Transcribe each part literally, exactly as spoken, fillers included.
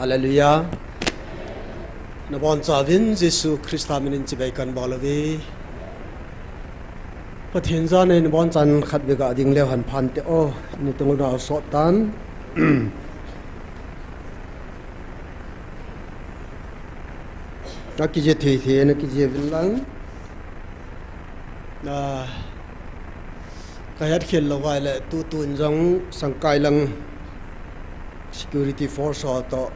Hallelujah. Nabonchauvin Jesu Christa minin chibai kahin bol uve. Pathen jana in nabonchauvin khatvei gading leu hen phante o, nitin u nao sot tan. Nakijih thei thei, nakijih uvin lang. Ah, kahet khel lou vai le, tutu in jong Sangkai lang security force ho toh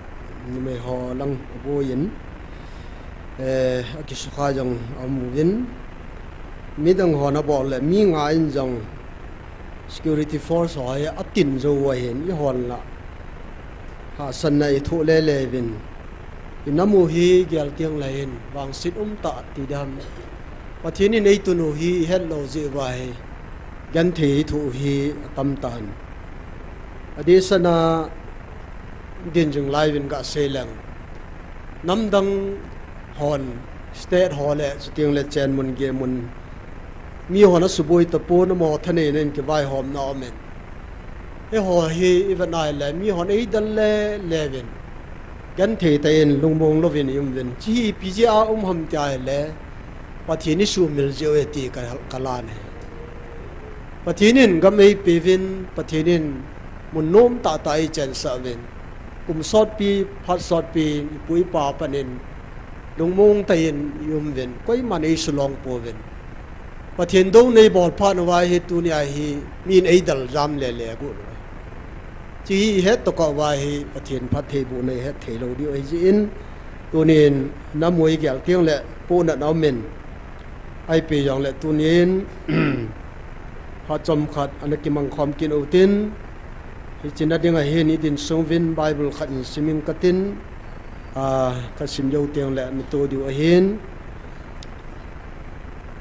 numei ho lang aboi in, eh, akisukha jong aum uvin. Midang hon abol le, mi nga in jong security force ho hi atin jou u ahin, eihon la hahsatna ithoh lele uvin. Inam u hi gel teng le hin vangset umtah ti dam. Pathen in eitun u hi ihet lou jeh uva hi genthei ithoh u hi atam tan. Adeh sanga din jing lai uvin gasei leng, namdang hon, state ho le, chuteng le chen mun gei mun, mi hon asuboi tapon, amaho thaneina in kivaihomna aumin. Eiho hi ivet nai le, mi hon eidel lele uvin, genthei tah in lungmong louvin ium uvin. Hiche hi ipi jeh a um ham tia ahile, Pathen isuhmil jeh u ahi ti ka, kalan ahi. Pathen in gam eipeuvin, Pathen in mun nomtah tah eichensah uvin, kum sotpi, phat sotpi, ipu ipa panin lungmong tah in ium uvin, koiman eisulong pouvin. Pathen douna ibol phat uva hi tunia hi min eidel jam lele got uve. Hiche hi ihet tokah uva hi Pathen phattheibohna ihet thei lou diu ahi jeh in, tunin inam u hi gel teng le pohnatna aumin, ahipoi jongle tunin phat chomkhat ana kimang khom kit utin, hiche na dinga hin idin sung uvin Bible khat in sim inge katin, ah, kasim jou teng le natoh diu ahin.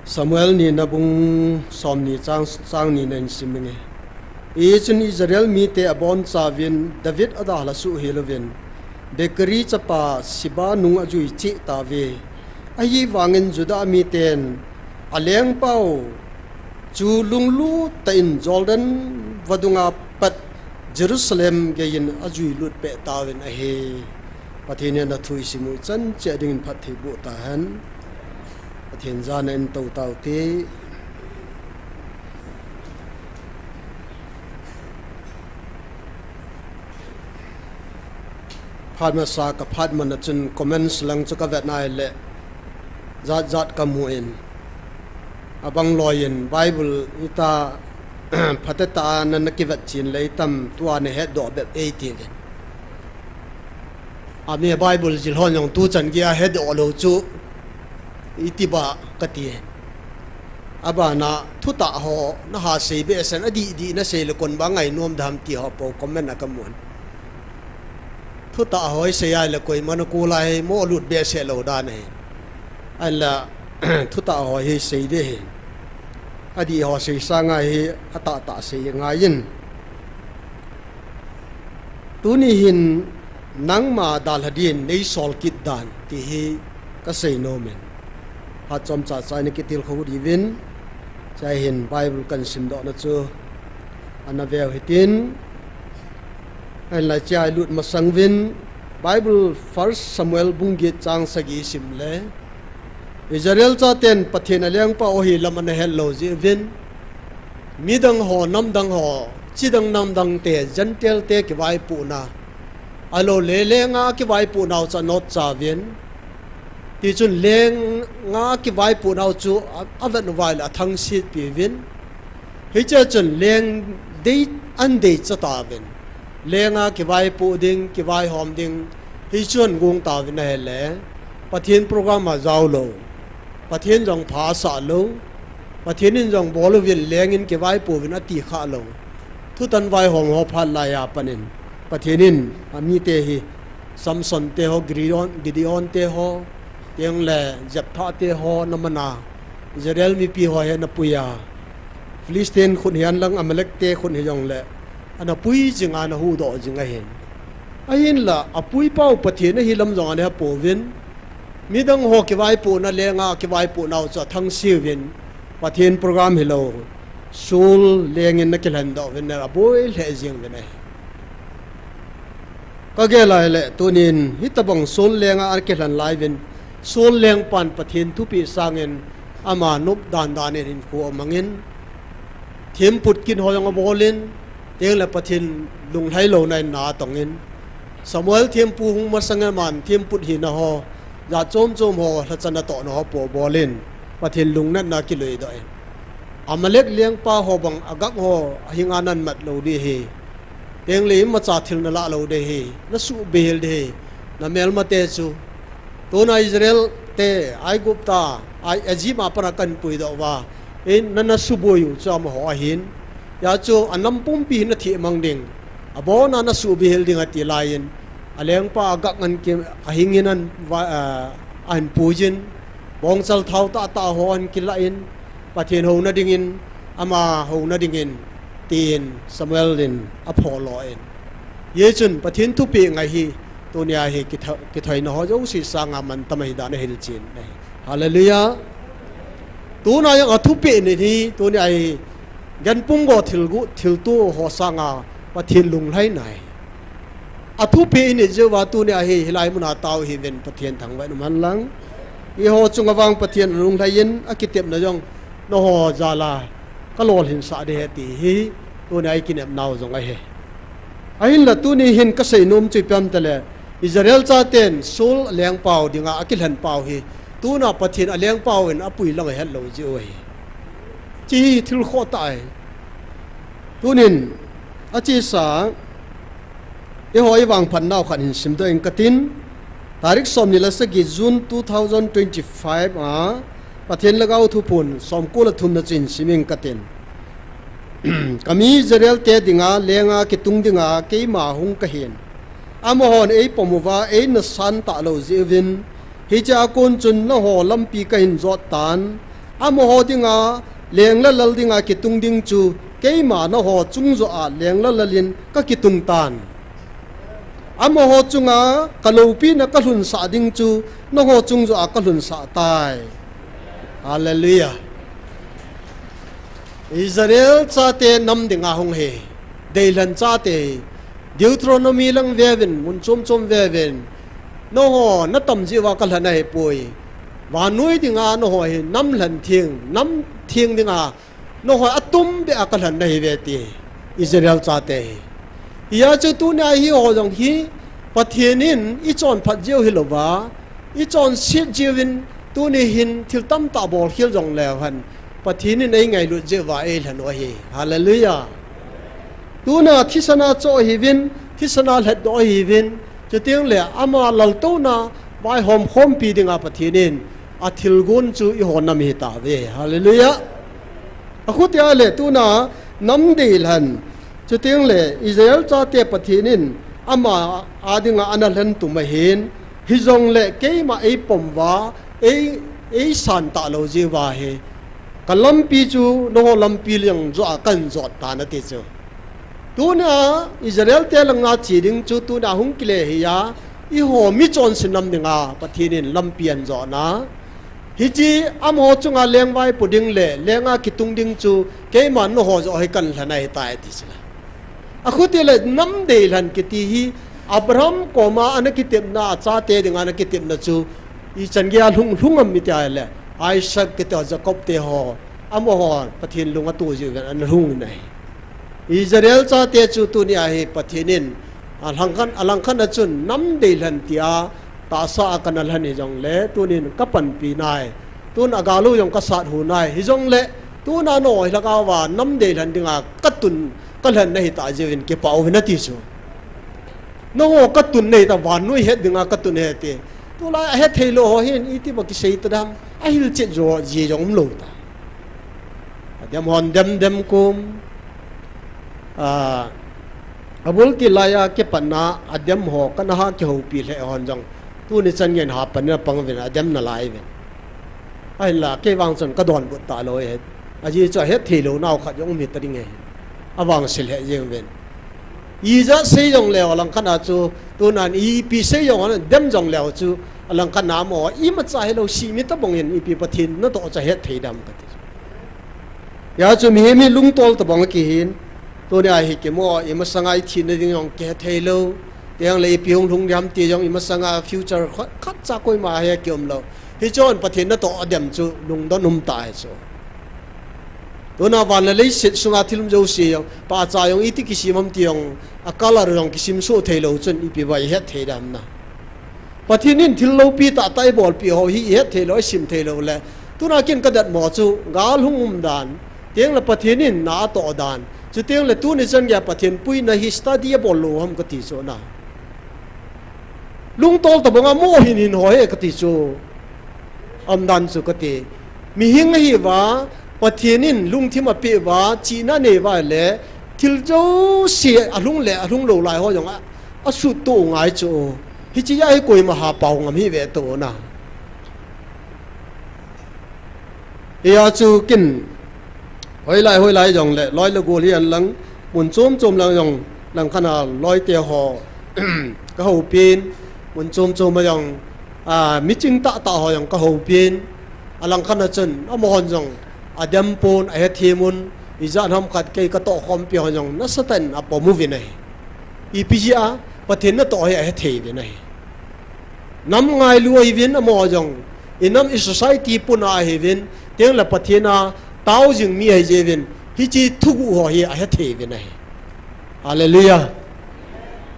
Samuel nina bung somni chang, chang nina in sim inge. Hichun Israel mite abonchauvin David adalha suhhel uvin, Bichri chapa Sheba nung ajui cheh tauve. Ahivangin Judah miten alengpau chu lunglut tah in Jordan vadunga pat Jerusalem geiyin ajui lut peh tauvin ahi. Pathen in athu isim u ichan cheh dingin phattheiboh tahen. Pathen jana in tou taute. Phat masa kaphat man a chun comments lang chu kavet nai le, jat jat kamu in. Abang loi in Bible ita phatetah a nana kivet chen le itam tua nahetdoh bep e iti uvin. Ami Bible jil hon jong tuchan geiya hetdoh lou chu iti ba kati e. Abana thutah ho naha sei behseh in, adih dih nasei le kon ba ngainom dem ti ho po comment a kamun. Thutah ho isei a ile koiman akol a hi mo lut behseh lou dan ahi. Ahinla thutah ho hi sei ding ahi. Adih ho sei sanga hi atahtah sei ngai in. Tuni hin nangma dalha din neisol kit dan ti hi kasei nom in. Phat chomcha cha in kitilkhou diuvin, chua hin Bible kahin simdohna chu ana veu hitin. Ahinla chua ilut masang uvin Bible First Samuel bung get chang sagi isim le, Israel chaten Pathen alengpa u ahi lam ana het lou jeh uvin, midang ho, namdang ho, chidang namdang te, Gentile te kivaipohna, ahilou le lenga kivaipohna u chu anotcha uvin, tichun lenga kivaipohna u chu a, avet uva ile athangsetpi uvin, hichea chun leng dei, ahin deicha tauvin. Lenga kivaipoh ding, kivaihom ding, hichu ahin gong tauvin ahile, Pathen program a jaolou, Pathen jong pha asah lou, Pathen in jong bol uvin lengin kivaipoh uvin ati khah lou. Thutan vaihom ho phat laiya panin, Pathen in amite hi, Samson te ho, Gideon, Gideon te ho, tengle Jephthah te ho ana mana, Israel mipi ho hi ana puiya, Philistine khut hihen lang Amalek te khut hijongle, ana pui jinga ana huhdoh jing ahin. Ahinla, apuipau Pathen ahi lam jong ana hepouvin, midang ho kivaipohna lenga kivaipohna u chu athangse uvin, Pathen program hilou, Saul lengin ana kilhendoh uvin, aboi lheh jeng uvin ahi. Ka gel lai le tunin, hitabang Saul lenga a kilhen lai uvin, Saul lengpan Pathen thupeh sangin, ama nop dandan in hinkho amangin, thempu kin ho jong abolin, tengle Pathen lunglhai louna in na atongin, Samuel thempu hung masangin aman thempu hina ho, jat chom chom ho, lhachana tohna ho po bolin, Pathen lungnatna kiloidoh in. Amalek lengpa ho bang Agag ho, ahinga namat lou ding ahi. Tengle imacha thil nalah lou ding ahi, nasuhbei hel ding ahi, namelmate chu. Tuna Israel te, Aigupta, Ai-, Egypt a pat a kahin puidoh uva, in nana suboi u chu amaho ahin. Hijeh chun anam pumpi hi nathemang ding. Abona nasuhbei hel ding ati laiyin. Alengpa Agag ngen ki, ahing in an va, ah, ahin puiyin. Bongchal thao tahtah ho ahin kilah in. Pathen houna dingin, ama houna dingin, tin Samuel in apholo in. Hijeh chun Pathen thupeh ngai hi, tunia hi kitho-, kithoina ho jouse sanga mantam ahi dan ahilchen ahi. Hallelujah. Tuna jong athupeh ni hi, tunia hi genpung go thilgu, thilto ho sanga Pathen lunglhaina ahi. Athupeh init jeh uva tunia hi, hilai muna tao hiuvin Pathen thangvah in umhen lang. Eiho chunga vang Pathen alunglhai in akitepna jong nangho jal a kalolhinsah ding ahi ti hi, tunia ikinepnau jong ahi. Ahinla tuni hin kaseinom chu ipi ham itile, Israel chaten Saul lengpau dinga akilhenpau hi, tuna Pathen alengpau in apui lang ahet lou jeh u ahi. Hiche hi thil khoh tah ahi. Tunin, achesa, eiho ivangphatnau khat hin simdoh inge katin, tarik somni le sagi June two thousand twenty-five a, Pathen Lhagao Thuphon somko le thumna chu hin sim inge katin. Kami Israel te dinga, lenga kitung dinga, keima hung kahin. Amahon eipom uva, eina san talou jeh uvin, hichea kon chun nangho lampi kahin jot tan. Amaho dinga, leng le lal dinga kitung ding chu, keima nangho chungjoh a leng le lal in kakitung tan. Amaho chunga kaloupina kalhunsah ding chu, nangho chungjoh a kalhunsah tai. Hallelujah. Israel chate nam dinga hung hi, deilhen chate hi, Deuteronomy lang veuvin, mun chom chom veuvin, nangho natam jeh uva kalhen ahipoi. Vannoi dinga nangho hi nam lhen theng, nam theng dinga nangho atumbeh a kalhen nahiuve ti, Israel chate hi. Hijeh chun tunia hiho jong hi, Pathen in ichonphat jeh u hilouva, ichonset jeh uvin, tuni hin thil tamtah bolkhel jongleu hen, Pathen in eingailut jeh uva eilhen u ahi. Hallelujah. Tuna thisan a choh ahiuvin, thisan a lhatdoh ahiuvin, chutengle ama laltouna vaihom khompi dinga Pathen in athilgon chu eiho nam ahitauve. Hallelujah. Akhutia le tuna nam deilhen, chutengle Israel chate Pathen in ama a dinga ana lhentum ahin, hijongle keima eipom uva, ei, eisan talou jeh uva hi, kalampi chu nangho lampi leng joh a kahin jot tan ati chu. Tuna Israel te langa che ding chu tuna hung kile hi a, eiho michonse nam dinga Pathen in lampi ahin jotna. Hiche amaho chunga lengvaipo ding le lenga kitung ding chu keiman nangho joh hi kahin lhen ahitai ati chu la. Akhuti le nam deilhen kiti hi Abraham koma ana kitepna, achate dinga ana kitepna chu ichan geiya lhung lhung ham iti ahile, Isaac kiti, Jacob te ho, amaho Pathen lung ato jeh uvin ana lhung in ahi. Israel chate chu tunia hi Pathen in alangkhat, alangkhat a chun nam deilhen tia tahsa a kana lhen hijongle tunin kapanpi nai. Tun agal u jong kasat hu nai. Hijongle tuna nangho lhagao va nam deilhen dinga katun, kalhen nahitah jeh uvin kipah uvin ati chu. Nangho katun nahitah, vannoi het dinga katun ahi ti. Tulai ahethei lou ho hin iti ba kisei tadem, ahilchet jo ji jong umlou ta. Adem hon dem dem kum. A, abul til laiya kipatna adem ho kana ha kihoupi lheh hon jong, tuni chan geiyin ha pan in apang uvin, adem nalai uvin. Ahinla kei vang chun kadonbut talou ahi. Ajeh chu ahethei lou nau khat jong um hita ding ahi. Avangse lheh jeng uvin. Ijat sei jongleu alangkhat a chu, tunan ipi sei jong dem jongleu chu, alangkhat a amaho imacha hilou, simi tabang in ipi Pathen natoh chu ahethei dem kati. Hijeh chun mihem hi lungtol tabang akihin, tunia hi kimo, imasanga ithina ding jong kihethei lou. Tiang le ipi hung lhung diam ti jong imasanga future khat, khatcha koima he kium lou. Hichun Pathen natoh a dem chu lungdon um tah ahi chu. Tuna van le leiset sunga thil um jouse jong, pahcha jong iti kisim ham ti jong, a color jong kisim soh thei lou chun ipi va ihet thei diam na. Pathen in thil loupi tahtah eibolpeh ho hi ihet thei lou, isim thei lou le. Tuna kin kadet mo chu, gal hung um dan. Tiang le Pathen in na atoh dan. Chutiang le tuni chan geiya Pathen puina hi study abol lou ham kati chu na. Lungtol tabanga mo hin hin ho he kati chu. Aum dan chu kati. Mihing ahiuva, Pathen in lungthim apeh uva, chihna anei uva le, thil jouse alhung le, alhung lou lai ho jong a, asut to ngai chu. Hiche a hi koima ha pao ngam hi ve to na. Hia chu kin, hoilai, hoilai jong le, loi le gol hi an lang, mun chom chom lang jong, langkhat a loi te ho, ka houpin, mun chom chom a jong, a, miching tahtah ho jong ka houpin, a langkhat a chun, amahon jong, adem pon, ahethem un, ijat ham khat kei ka tohkhompi ho jong, nasatah in apom uvin ahi. Ipi jeh a, Pathen natoh hi ahethei uvin ahi. Nam ngailu ahiuvin amaho jong. Inam i society puna ahiuvin. Tiang le Pathen a tao jing mi ahi jeh uvin. Hiche thuguh ho hi ahethei uvin ahi. Hallelujah.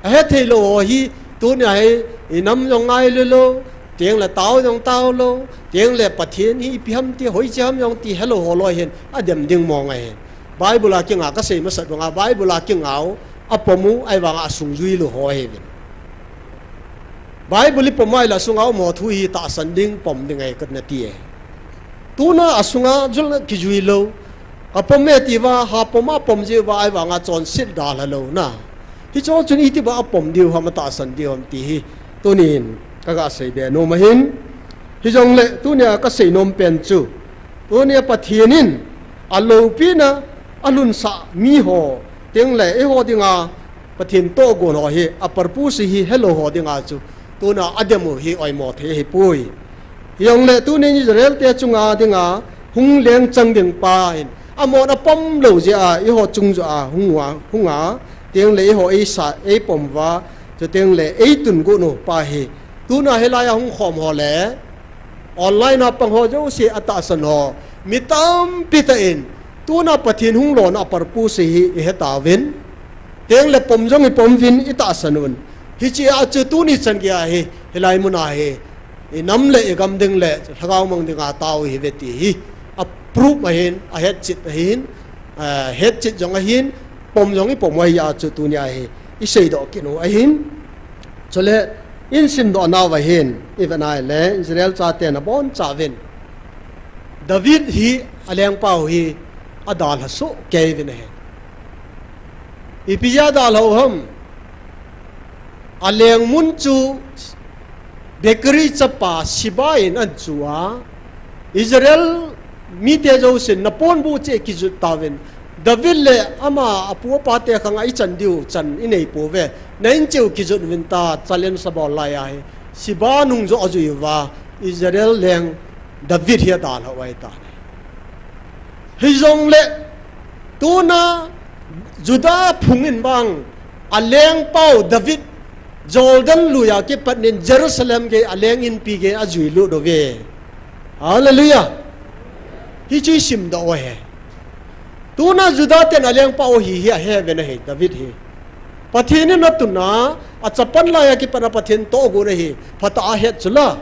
Ahethei lou ho hi tunia hi inam jong ngailu lou. Tiang le tao jong tao lou. Tiang le Pathen hi ipi ham ti hoiche ham jong ti helou ho loi hin. Adem ding mong ahi. Bible a kinga kasei masat banga Bible a kinga u apom u ahivanga asung jui lou ho ahiuvin. Bible ipom a ahile asunga um ho thu hi tahsan ding pom ding ahi kana ti e. Tuna asunga jul kijui lou. Apom e tiuva, ha pom a pom jiuva ahivanga chonset dalha lou na. Hiche chun iti ba apom diu ham atahsan diu ham ti hi. Tunin kaga sei be nom ahin. Hijongle tunia kasei nom pen chu. Tunia Pathen in aloupina alhunsah mi ho. Tiang le eiho dinga Pathen tohgon ho hi, a purpose hi helou ho dinga chu. Tuna adem u hi oimo thei ahipoi. Hijongle tunin Israel te chunga dinga hung leng chang ding pa hin. Amahon apom lou jeh a, eiho chung joh a, hung uva, hung a. Tiang le eiho eisa, eipom uva. Chutiang le eitun got u pa hi. Tuna hilai a hung khom ho le. Online a pang ho jouse atahsan ho. Mi tampi tah in. Tuna Pathen hung lona a purpose hi ihet tauvin. Tiang le pom jong ipom uvin itahsan un. Hiche a chu tuni chan geiya hi. Hilai mun a hi. Inam le igam ding le lhagao mang dinga tao ihiuve ti hi. A proof ahin, ahetchet ahin. A, hetchet jong ahin. Pom jong ipom u ahi a chu tunia hi. Isei doh kit u ahin. Chule, ihin sim doh nauva hin, ivet a ahile, Israel chaten abonchauvin. David hi alengpau hi adalha soh kei uvin ahi. Ipi jeh a adalha u ham. Aleng mun chu Bichri chapa Siba in ahin a. Israel mite jousen naponbuh cheh kijot tauvin. David le ama apu apa te khanga ichan diu chan inei pouve. Na in cheh u kijot uvin tia challenge abol lai ahi. Siba nungjoh ajui uva Israel leng David hi adalha u ahitai. Hijongle tuna Judah phung in vang alengpau David Jordan lui a kipat in Jerusalem gei aleng inpi gei ajui lut uve. Hallelujah. Hichu isim doh u ahi. Tuna Judah ten alengpau hi hi ahe uvin ahi David hi. Pathen in atun a, achapan lai a kipat a Pathen tohgon ahi. Phatah a ahet chula.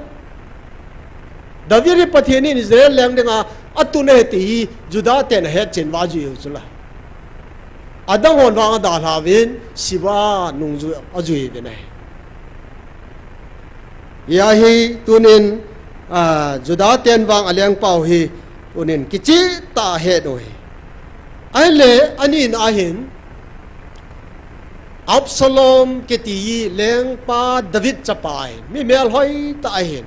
David hi Pathen in Israel leng dinga atun ahi ti hi Judah ten ahetchen uva ajui u chula. Adang hon vang adalha uvin Siba nungjoh ajui uvin ahi. Hia hi tunin, a, Judah ten vang alengpau hi tunin kicheh tah a ahet u ahi. Ahile, ani in ahin, Absalom kiti hi lengpa David chapa ahin, mi melhoi tah ahin.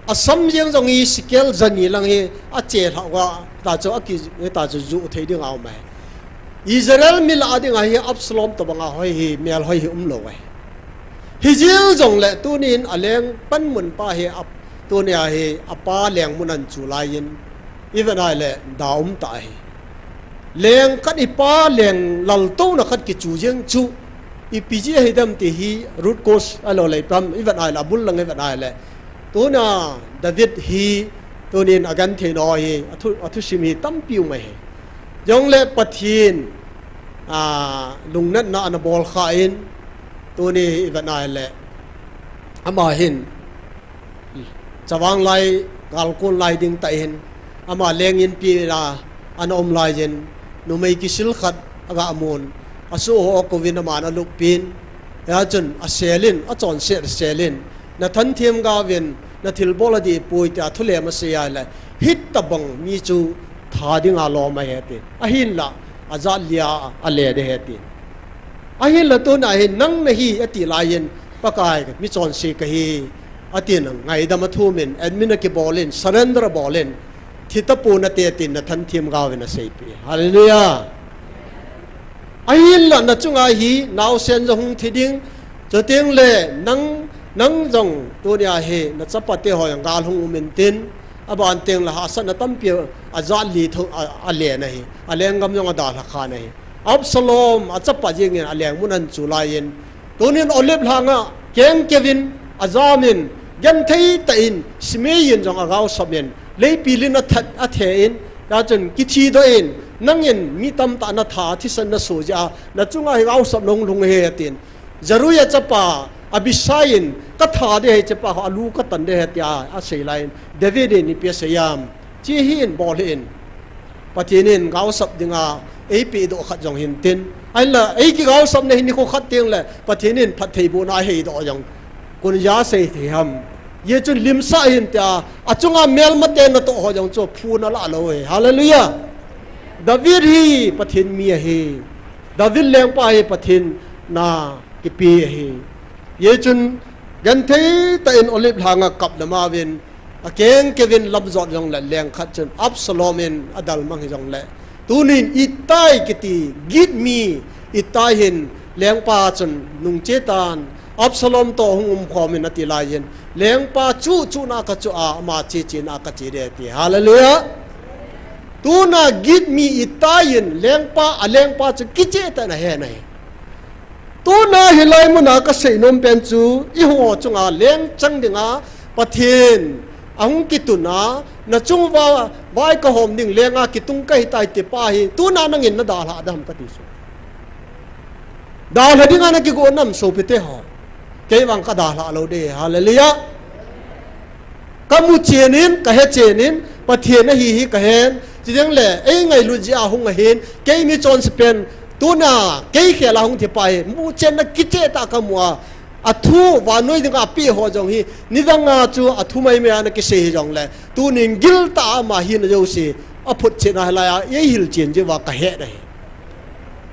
Asam jeng jong hi shekel jani lang hi achelhah uva, ta chu aki, ta chu ju thei ding a um ahi. Israel mi lah a dinga hi Absalom tobanga hoi hi, melhoi hi umlou ahi. Hijeh jongle tunin aleng panmun pa hi ap, tunia hi apa leng mun ahin chu laiyin, ivet a ahile da um tah ahi. Leng khat ipa leng laltouna khat kichu jeng chu. Ipi jeh a hidam ti hi root cause a lo lei pam, i vet a ahile, a bul lang i vet a ahile. Tuna David hi, tunin a genthei nau hi, a thu, a thusim hi tampi um ahi. Jongle Pathen, a, lungnatna ana bol kha in, tuni hi i vet a ahile. Ama hin, Chavang lai, galkon lai ding tah in, ama leng inpi a ana um lai in, numei kisil khat aga mun, a soh ho a kouvin aman a lup pin, hia chun a sel in, a chonset a sel in, na thanthem gauvin, na thilbol a dih poi tia thulem a sei a le, hitabang mi chu tha dinga lom ahi tin. Ahinla, a jat lia a le de he tin. Ahinla tuna hin nang na hi ati lai in, Pakai mi chonse ka hi, ati nang ngaidam a thum in, admit a kibol in, surrender a bol in, thi tapon nate tin na thanthem gauvin a seipi. Hallelujah. Ahinla na chunga hi, naosen jong hung thi ding, chuteng le nang, nang jong tunia hi, na chapate ho jong gal hung um in tin, aban teng le hahsatna tampi a jat li tho, a, a le na hi, a lenggam jong a dalha kha na hi. Absalom a chapa jeng in a lengmun ahin chu lai in, tunin Olive lhanga kengkeuvin a jam in, genthei tah in Shimei in jong a gaosap in, leipil in a that a the in, hia chun kithi doh in, nangin mi tamtah na tha thisan na so jeh a, na chunga hi gaosap nong lhung he, atin. Zeruia chapa Abishai in ka tha de he, chapa kho a lu ka tan de he, tia a sei lai in, David in ipi a sei am, chi hi in bol hi in. Pathen in gaosap dinga eipeh doh khat jong hin tin. Ahinla, ei kigaosapna hi nikho khat teng le, Pathen in phattheibohna a hei doh jong. Kon ja sei thei ham. Hijeh chun limsah hin tia, a chunga melmate natoh ho jong chu phun a la lou hi. Hallelujah. David hi Pathen mi ahi. David lengpa hi Pathen na kipe ahi. Hijeh chun genthei tah in Olive lhanga kap na ma uvin, a kengkeuvin lam jot jong le leng khat chun Absalom in a dalmang hi jong le. Tunin Ittai kiti Git mi Ittai hin lengpa chun nungche tan Absalom toh hung umkhom in ati lai in lengpa chu, chu na ka chu a ama che, che na ka che de ti. Hallelujah. Tuna Git mi Ittai in lengpa, a lengpa chu kiche tah in a he na hi. Tuna hilai muna ka seinom pen chu, eiho chunga leng chang dinga, Pathen, ahung kitun a, na chung uva, vai ka hom ding lenga kitung ka hitai ti pa hi, tuna nangin na dalha dem ka ti chu. Dalha dinga na kigo nam sopite ho. Kei vang ka dalha lou de, hallelujah. Ka mu chen in, ka he chen in, Pathen ahi hi ka hen. Chuteng le, ei ngailut jeh a hung ahin, kei mi chonse pen, tuna, kei khel a hung thi pa hi, mu chen na kiche tah ka mu a, a thu, vannoi dinga pe ho jong hi, nidang a chu, a thu maimai a na kisei hi jong le, tunin gil tah a ama hina jouse, a phutchetna hilai a, ei hilchen jeh uva ka he na hi.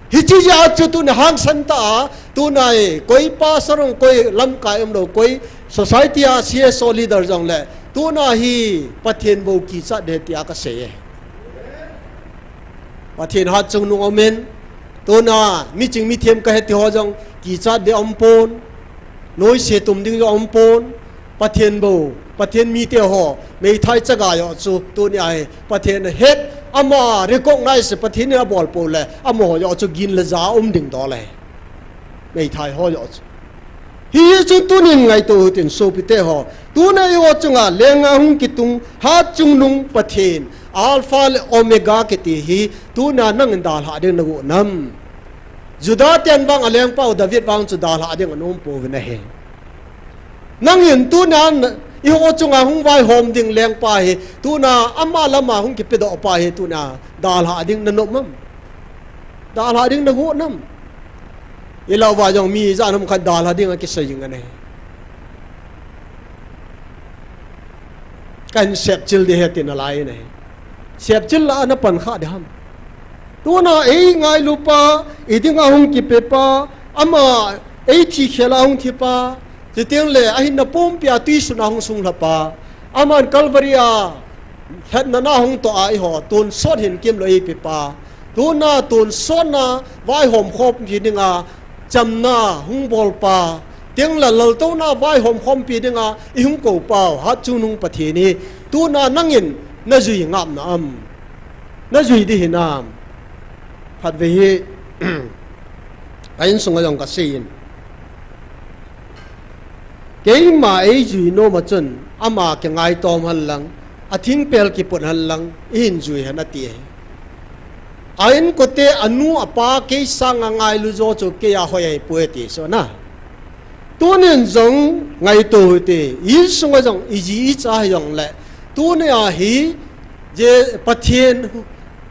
Hiche jeh a chu tuna hangsan tah a, tuna e, koi pastor jong, koi lamkai umlou, koi society a C S O leader jong le, tuna hi Pathen bou kichat de tia ka sei e. Pathen hatchungnung um in, tuna miching mithem ka he ti ho jong kichat de um pon, noise tum ding jong um pon, Pathen bou, Pathen mite ho, meithai chaga joh chu, tunia hi, Pathen het, ama recognize, Pathen in abol pou le, amaho joh chu gin le ja um ding dol e. Meithai ho joh chu. Hijeh chun tunin ngaito u hitin sopite ho. Tuna eiho chunga lenga hung kitung, hatchungnung Pathen, Alpha le Omega kiti hi, tuna nangin dalha ding na go nam. Juda ten vang a lengpa u David vang chu dalha ding a nom pouvin ahi. Nangin tuna, eiho chunga hung vaihom ding lengpa hi, tuna ama lama hung kipedoh pa hi, tuna dalha ding na nom am? Dalha ding na go nam? Ilou va jong mi ijat ham khat dalha ding a kisei jing ahi. Kahin sepchil ding ahi tin alai in ahi. Sepchil la ana pan kha ding ham? Tuna ei ngailu pa, i dinga hung kipe pa, ama ei thi khel a hung thi pa, chuteng le ahinna pumpi a tuisun a hung sunglha pa, aman Calvary a lhatna na hung toh a eiho tonsot hin kimlou eipe pa, tuna tonsotna vaihom khompi dinga chamna hung bol pa, teng le laltouna vaihom khompi dinga i hung kou pau, hatchungnung Pathen hi, tuna nangin na jui ngap na am? Na jui ding hinam? Khatvei hi, Ka insung a jong ka sei in. Keima eijui nom a chun, ama kingai tom hen lang, a thingpel kiput hen lang, i hin jui hen ati e. A inkote, a nu a pa kei sang a ngailu jo chu kei a hoi ahi poi ati chu na. Tunin jong ngaito hite, insung a jong i ji i cha hi jong le, tuni a hi, je Pathen,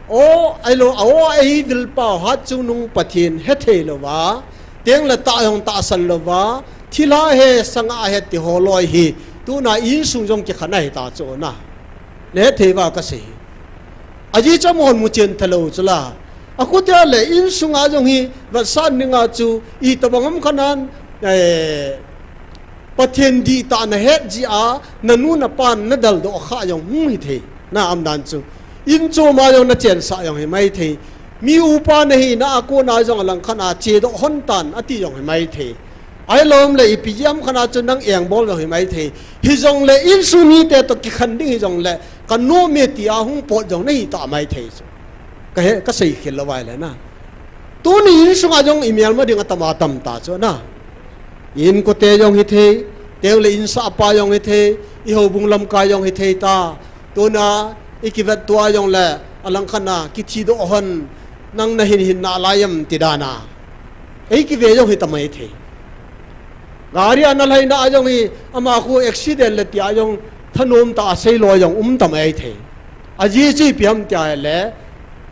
o, ailo, a o, ei vil pau hat chungnung Pathen hethei lou va, teng le ta jong tahsan lou va, thilha he, sanga he ti ho loi hi, tuna insung jong kikhen ahi ta chu na. Na hethei va ka sei. A ji cham hon mu chen tha lou chu la. A khu tia le insung a jong hi, vat san ning a chu, i tabang ham khan an, eh, Pathen dihtah na het ji a, na nu na pa na dal doh kha jong hung hi thei. Na am dan chu. In chu ma jong na chen sa jong hi mai thei. Mi upa na hi na a ko na jong a lang khan a che doh hon tan a ti jong hi mai thei. Ai lom le ipi jam khan a chu nang eng bol jong hi mai thei. Hi jong le insung mite to kikhen ding hi jong le ka nom e ti a hung pot jong na hi ta mai thei chu. Ka he, ka sei khel lou vai le na. Tuni insung a jong i mial ma ding a tam a tam ta chu na. Inkote jong hi thei, teng le insah pa jong hi thei, i houbung lamkai jong hi thei ta. Tuna, i kivet tua jong le, a lang khan a, kithi doh hon, nang na hin hin na lai am ti dan a. Ei kive jong hi ta mai thei. Gari a na lhaina a jong hi, ama khu accident le ti a jong, thanom ta a sei lou jong um ta mai thei. A ji chu ipi ham tia le,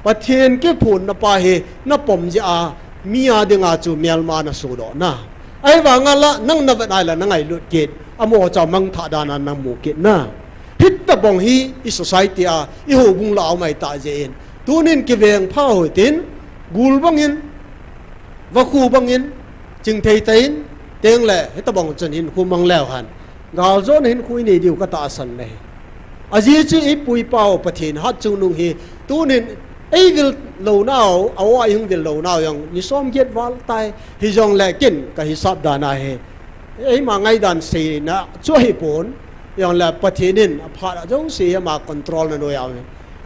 Pathen kiphonna pa hi na pom ji a, mi a ding a chu mial ma na su doh na. Ai vang a la, nang na vet ai la, na ngailut kit. Amo cha mang tha dan a na mu kit na. Hit tabang hi, i society a, i houbung la a um ai ta je in. Tunin kiveng pha hoi tin, gul bang in, vakhu bang in, ching thei ta in, teng le, hit tabang chun hin khu mang leu han. Gal jo na hin khu i nei diu ka tahsan le. A ji chu i pu i pa u Pathen hat chungnung hi, tunin ei vil lou nau, a o a i hung vil lou nau jong, ni som giet val tai, hi jong le kin ka hisap dan a hi. Ei ma ngai dan sei na, chu hi pon, jong le Pathen in a phat a jong sei ama control na noi a hi.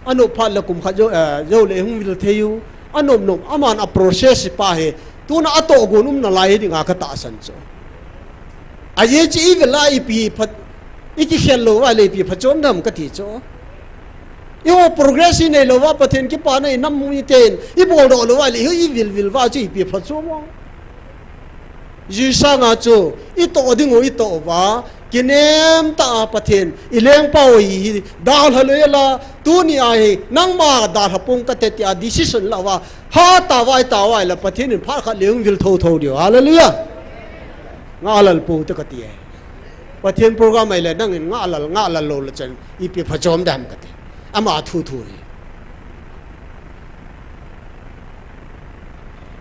A nop phat le kum khat jo, eh, jo le hung vil thei u, a nop nop, aman a process pa hi, tuna a toh gon um na lai hi ding a ka tahsan chu. A ji chu i vil a ipi phat, i kikhel lou va le ipi phachom dam ka ti chu. I o progress i nei lou va Pathen kipana i nam mu i ten, i bol doh lou va le i vil vil va chu ipi phachom mo. Ji sang a chu, i toh ding u i toh va, kinem ta a Pathen, i leng pa u hi, dalha lou la, tuni a hi, nangma dalha pong ka te ti a decision la va, ha ta vai ta vai la Pathen in phat khat le hung vil tho tho diu. Hallelujah. Nga lal pu te ka ti e. Pathen program ai le nang in nga lal, nga lal lou la chan, ipi phachom dam ka ti. Ama thu thu hi.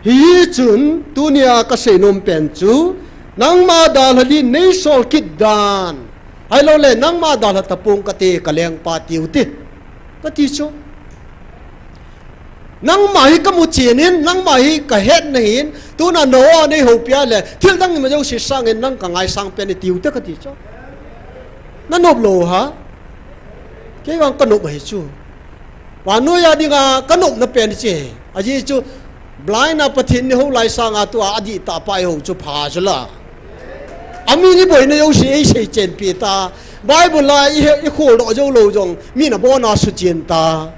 Hi chun, tuni a ka sei nom pen chu, nangma dalha li nei sol kit dan. Ai lou le, nangma dalha tapong ka te ka leng pa tiu te. Ka ti chu. Nangma hi ka mu chen in, nangma hi ka het na hin, tuna no a nei hopia le, thil dang i ma jo si sang in nang ka ngai sang pen i tiu te ka ti chu. Na nop lou ha? Kei vang ka nop hi chu. Vannoi a ding a ka nopna pen che. A ji chu blind a Pathen ni ho lai sang a tua a dihtah pa i ho chu pha chu la. A mi ni boina jo si ei sei chen pi ta. Bible la i he, i khol doh jo lou jong mi na bon a su chen ta.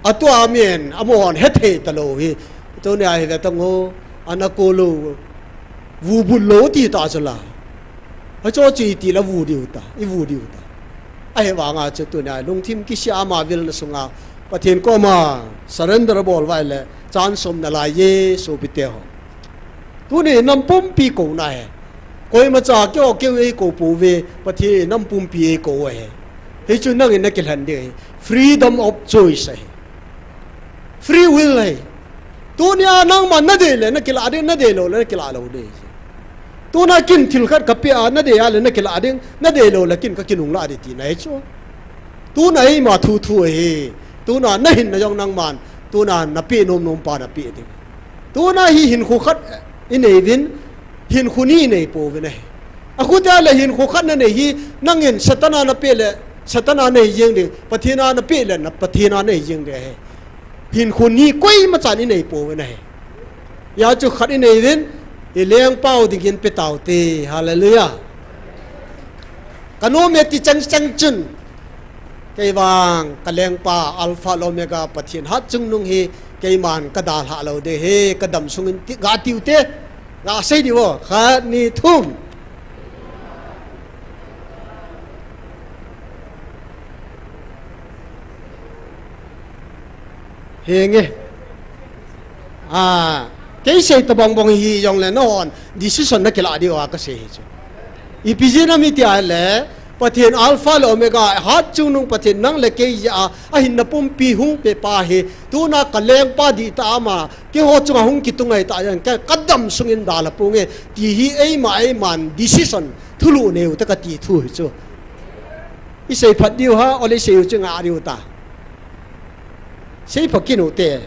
A tua a min, a mon he thei ta lou hi. Tuni a hi ve ta ngo, a na ko lou. Vu bul lou ti ta chu la. A cho chu i ti la vu diu ta, i vu diu ta. A he vang a chu tuni a lungthim kisia ama vil na sunga. Pathen koma surrender bol vai le chan som na lai Jesu pi te ho. Tuni nam pumpi ko na he. Koima cha keo keo ei ko pu ve, Pathen nam pumpi ei ko he. Hi chu nang in na kilhan ding he. Freedom of choice he. Free will he. Tuni a nangma na dei le na kila ding, na dei lou le na kila lou ding. Tuna kin thil khat ka pe a, na dei a le na kila ding, na dei lou le kin ka kinung la ding ti na he chu. Tuna eima thu thu he. Tuna na hin na jong nangman. Tuna na pe nom nom pa na pe ding. Tuna hi hinkho khat i nei vin, hinkho ni i nei po vin ahi. A khu tia le hinkho khat na nei hi, nang in Satan a na pe le, Satan a nei jeng ding, Pathen a na pe le, na Pathen a nei jeng ding ahi. Hinkho ni koima chan i nei po vin ahi. Hijeh chun khat inei uvin, ilengpau dingin pe taute. Hallelujah. Kanom e ti chang chang chun, kei vang kalengpa Alpha le Omega Pathen hatchungnung hi keiman kadalhah lou ding ahi, kadam sungin ti, ga tiute, ga sei diu vo, khat, ni, thum. Henge. Ah, kei sei tabang bang hijongle nahon decision nakilah diu a kasei hi chu. Ipi jeh ham itile, Pathen Alpha le Omega, hatchungnung Pathen nang le kei jeh a, ahinna pumpi hung pepa hi, tuna kalengpa dihtah ama, keiho chunga hung kitung ahitah jeh in, ka, kadam sungin dalha ponge, ti hi eima, eiman decision, thulhuh neiu te kati thu hi chu. Isei phat diu ham, ole isei u chu nga diu ta. Sei phat kit u te.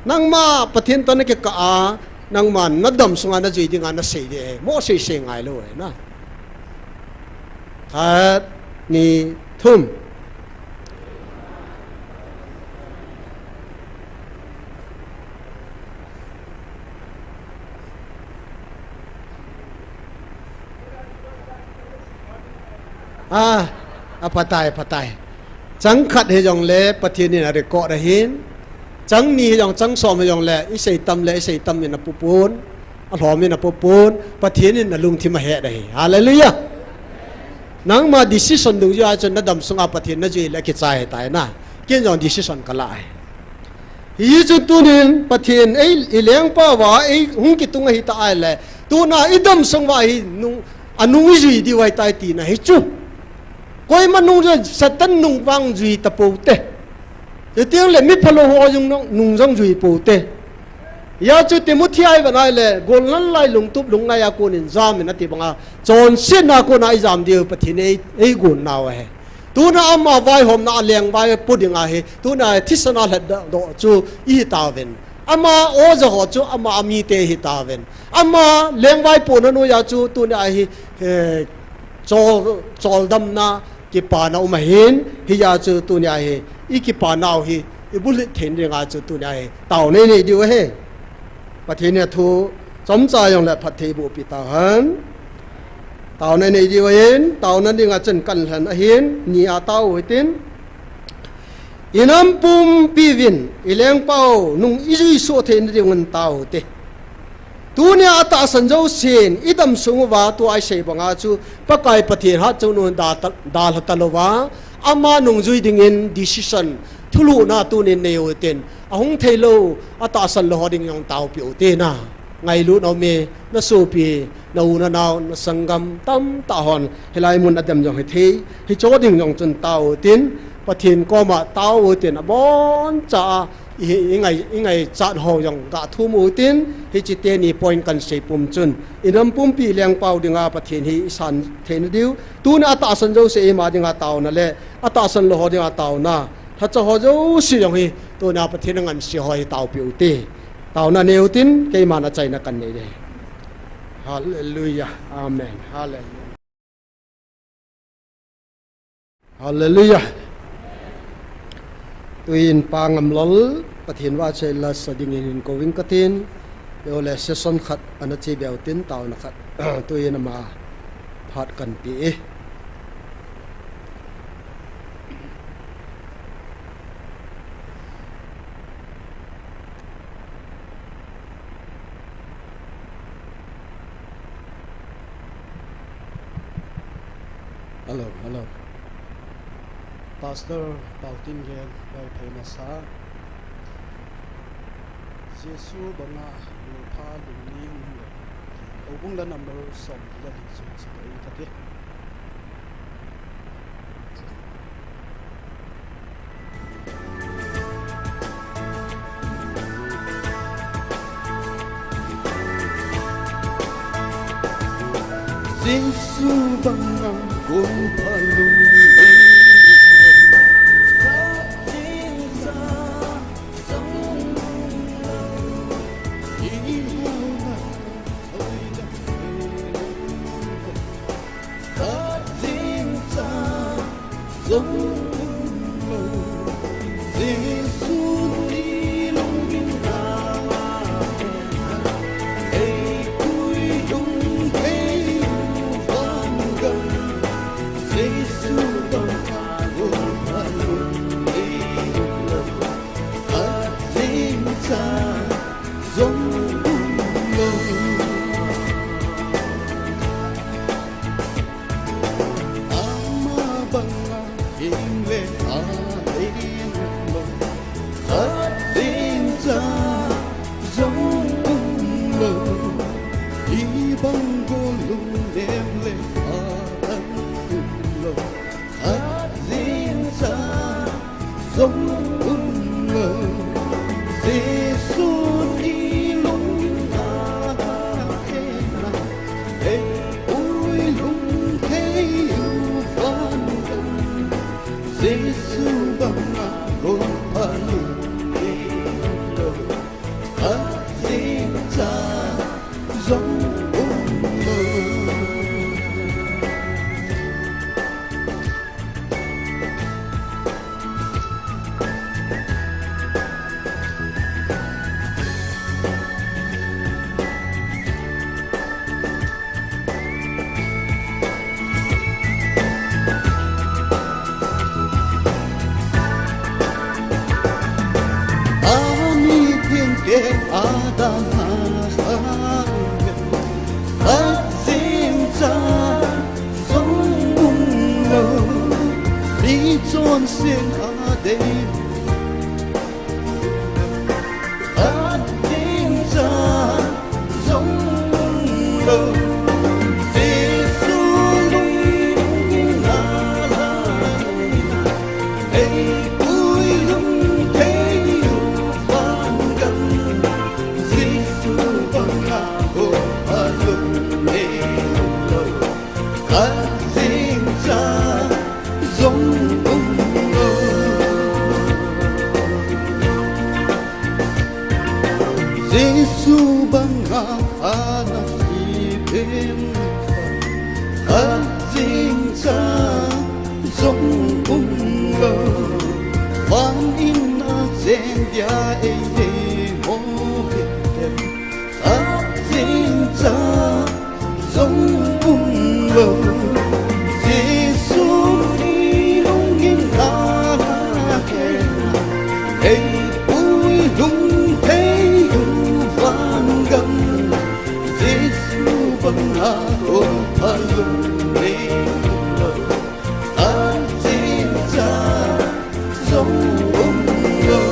Nangma Pathen toh nakikah a, nangma nadam sunga najui dinga nasei ding ahi. Mo sei sei ngailou ahi na. Khat, ni, thum. Ah, aphatai, aphatai. Chang khat hijongle Pathen in arecord ahin. Chang ni hijong, chang som hijongle, isei tam le, isei tam in apupon, alhom in apupon, Pathen in nalungthim ahet ahi. Hallelujah. Nangma decision dungjuia chun nadam sunga Pathen najui le akichai ahitai na. Ken jong decision kalah ahi. Hijeh chun tunin Pathen ei, ilengpa uva, ei hung kitung ahitah ahile, tuna idam sung uva hi nung, anung ijui diu ahitai tina hi chu. Koima nung jui, Satan nung vang jui tapou te. Chuteng le miphalou ho jong nung, nung jong jui pou te. Hijeh chun Timothy a ivet ahile, golnal lai lungtup lungngai a konin jam in ati banga, chonsetna a kona ijam diu Pathen ei, eigonnau ahi. Tuna ama vaihomna a lengvai po dinga hi, tuna thisan a lhatdoh chu ihi tauvin. Ama oja ho chu ama amite ihi tauvin. Ama lengvai pohna noiya chu tuna hi, eh, chol, choldamna, kipana um ahin, hijeh chun tuna hi, ikipanau hi, ibulhit theina dinga chu tuna hi, taona inei diu ahi. Pathen in athu chomcha jongle phatthei eiboh peh tauhen. Taona inei diu ahin, taona dinga chun kanlhen ahin, ni a tao u hitin. Inam pumpi uvin, ilengpau nung ijui soh theina diuvin tao u hite. Tunia atahsan jousen, idam sung uva tua isei banga chu, Pakai Pathen hatchungnung da ta, dalha talouva, ama nungjui dingin decision, thulhuhna tunin nei u hitin, ahung theilou, atahsan lou ho ding jong taopeh u hite na. Ngailutna um e, nasopi, nau nanao, nasanggam tamtah hon, hilai mun a dem jong hithei, hicheho ding jong chun tao u hitin, Pathen koma tao u hitin, aboncha a, i, ingai, ingaichat ho jong gathum u hitin, hiche teni point kahin seipum chun, inam pumpi lengpau dinga Pathen hi isan theina diu, tuna atahsan jouse ima dinga taona le, atahsan lou ho dinga taona, lhacha ho jouse jong hi, tuna Pathen angansea ho hi taopeh u hite. Taona nei u hitin, keiman achaina kahin nei ding. Hallelujah. Amen. Hallelujah. Hallelujah. Tuin Pa Ngamlal, Pathen vahchoi lasa dingin hin kouving katin, ole session khat ana che beu hitin taona khat, tuin ama phat kahin pe e. Hello, hello. Pastor Pautin Gel, Vaiphei masa. Jesu banga lungpha lungning le. Houbung la number som le li chu chi dei kati. Jesu banga lungpha lungning. Ibang gulung lemle a an tumlo, at zinsa zong umlo. Jesu ni lung a ena, ei ui lung thei u van gam. Jesu banga gong pha lung nei lo. Ani thengte adang a khang, at zinsa zong umlo, mi chonset a dei. At zinsa zong umlo, Jesu lungin a lai, ei ui lung thei u van gam. Jesu banga gong pha lung nei lo, at zinsa zong umlo. Jesu banga ana thi pen, at zinsa zong umlo. Van in a chen dia ei deimo vet em, at zinsa zong umlo. Jesu ni lungin a la hen, ei ui lung thei u van gam. Jesu banga gong pha lung nei lo, at zinsa zong umlo.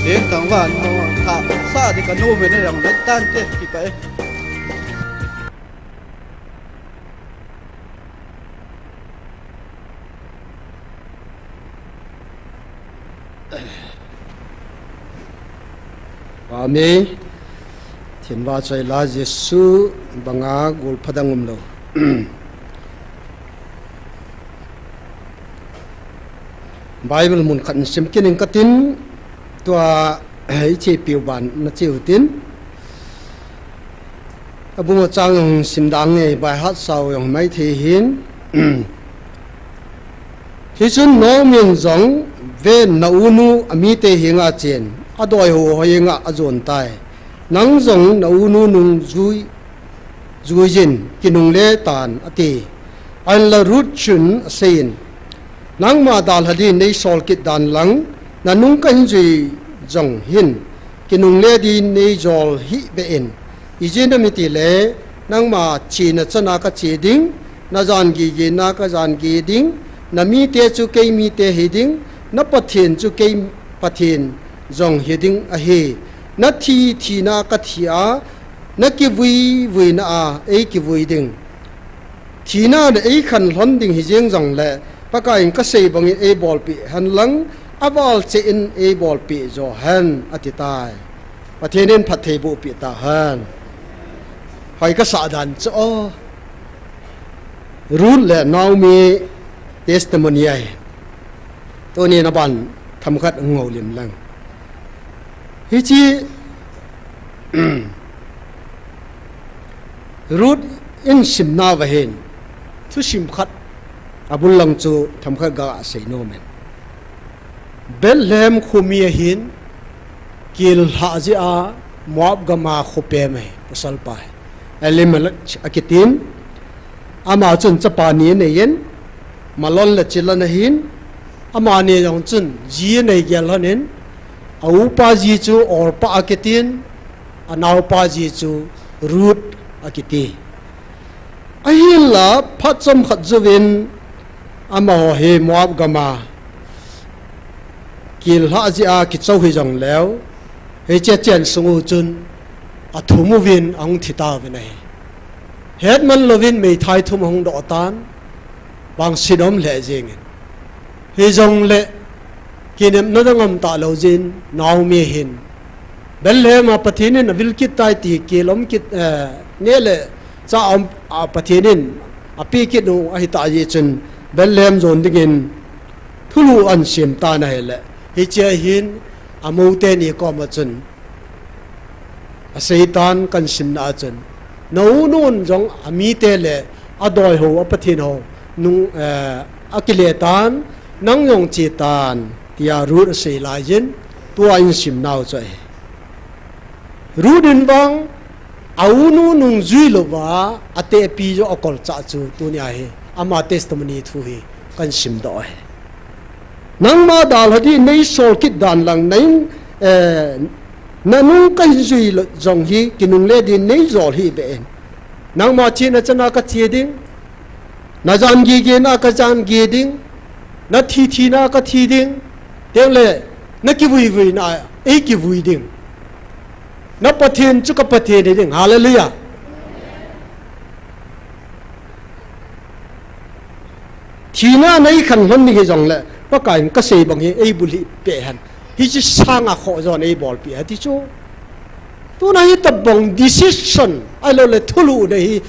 Teng tang van mo, tha sa di ka nu me ne yang le tan te ki pa e. Amen. Thinva choi la Jesu banga gol pha dang umlo. Bible mun khat in sim kit ning katin, tua, eh, i chepiu ban na cheu tin. Abung a chang jong sim dang nge, by heart sao jong mai thei hin. Hichun Naomi in jong ven na unu amite henga chen, adoi ho henga ajon tai. Nang jong na unu nung jui, juijin, kinungle tan, ati. Ahinla Ruth chun aseiyin, nangma dalha din nei sol kit dan lang, na nung kahin jui jong hin, kinungle din nei jol hih beh in. Ijeh inem itile, nangma chena chana kache ding, na jan gigena kajan gi ding, na mite chu kei mite hi ding, na Pathen chu kei Pathen jong hi ding ahi. Na thi thina kathi a, na kivui vuina a ei kivui ding. Thina in ei khanlhon ding hi jeng jongle, Pakai in kasei bangin ei bolpeh hen lang, aval cheh in ei bolpeh jo hen, ati tai. Pathen in phatthei boh peh tahen. Hoi kasah dan chu o. Ruth le Naomi testimony ahi. Tuni na ban themkhat hung houlim lang. Hiche Ruth in simna uva hin, thusim khat abul lang chu themkhat gasei nom in. Bethlehem khomi ahin, kel lhah jeh a Moab gam a khopem ahi, pasal pa hi. Elimelech akitin, ama chun chapa ni anei in, Malon le Chilion ahin, amani jong chun ji anei gel lhon in, a upa ji chu Orpah akitin, a naopa ji chu Ruth akiti. Ahinla phat chomkhat jouvin amaho hi Moab gam a kel lhah jeh a kichou hi jongleu, Hiche chen sung u chun athum uvin ahung thi tauvin ahi. Hetman louvin meithai thum ahung doh tan, vangset um lheh jengin. Hijongle kinepna dang um talou jeh in Naomi hin Bethlehem a Pathen in avil kit tai ti kilom kit, eh, neh le chah a um, a Pathen in apeh kit u ahi tah jeh chun Bethlehem jon dingin thulhuh ahin sem tan ahile, hiche a hin amou teni koma chun asei tan, kahin simna a chun, na u nun jong amite le adoi ho, a Pathen ho nung, eh, akile tan, nang jong che tan, tia Ruth asei lai jin, tua ihin simnau chu ahi. Ruth in vang a u nu nungjui louva atehpi joh akolchah chu tunia hi ama testimony thu hi kahin simdoh ahi. Nangma dalha ding nei sol kit dan lang, na in, eh, na nung kahin jui lou jong hi kinungle ding nei jol hih beh in. Nangma chena chana kache ding, na jan gigena kajan gi ding, na thithina kathi ding, tengle na kivuivuina eikivui ding. Na Pathen chu ka Pathen hi ding. Hallelujah. Thina nei khan lhon ding hijongle, Pakai in kasei bang hi eibulhih peh hen. Hiche sanga khoh jon eibolpeh hen ti chu. Tuna hitobang decision, ahiloule thulhuhna hi,